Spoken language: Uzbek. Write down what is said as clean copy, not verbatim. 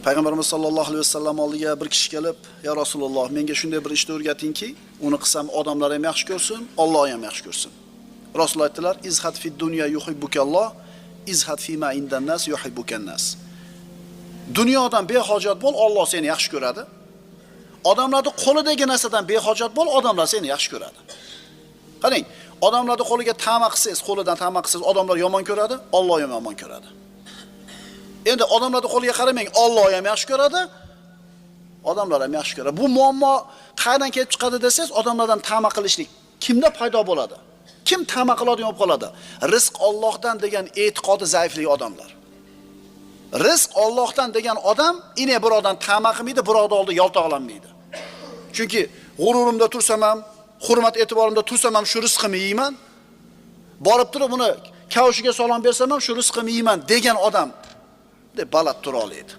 Payg'ambarimiz sollallohu alayhi vasallam oldiga bir kishi kelib, "Ya Rasululloh, menga shunday bir ishni o'rgatingki, uni qilsam odamlar ham yaxshi ko'rsin, Alloh ham yaxshi ko'rsin." Rasululloh aytdilar: "Izhad fid dunya yuhibbukalloh, izhad fima indan nas yuhibbukan nas." Dunyodan behojat bo'l, Alloh seni yaxshi ko'radi. Odamlarning qo'lidagi narsadan behojat bo'l, odamlar seni yaxshi ko'radi. Qarang, odamlarning qo'liga tama qilsangiz, qo'lidan tama qilsangiz, odamlar yomon ko'radi, Alloh ham yomon ko'radi. Endi odamlarning qo'liga qaramang, Alloh ham yaxshi ko'radi, odamlar ham yaxshi ko'radi. Bu muammo qayerdan kelib chiqadi desangiz, odamlardan tama qilishlik kimda paydo bo'ladi? Kim tama qiladigan bo'lib qoladi? Rizq Allohdan degan e'tiqodi zaifli odamlar. Rizq Allohdan degan odam ine birovdan tama qilmaydi, birovning oldida yaltoqlanmaydi. Chunki g'ururimda tursam ham, hurmat e'tiborimda tursam ham shu rizqimni yeyman. Borib turib uni kavushiga salom bersam ham shu rizqimni yeyman degan odam deb baland tura oladi.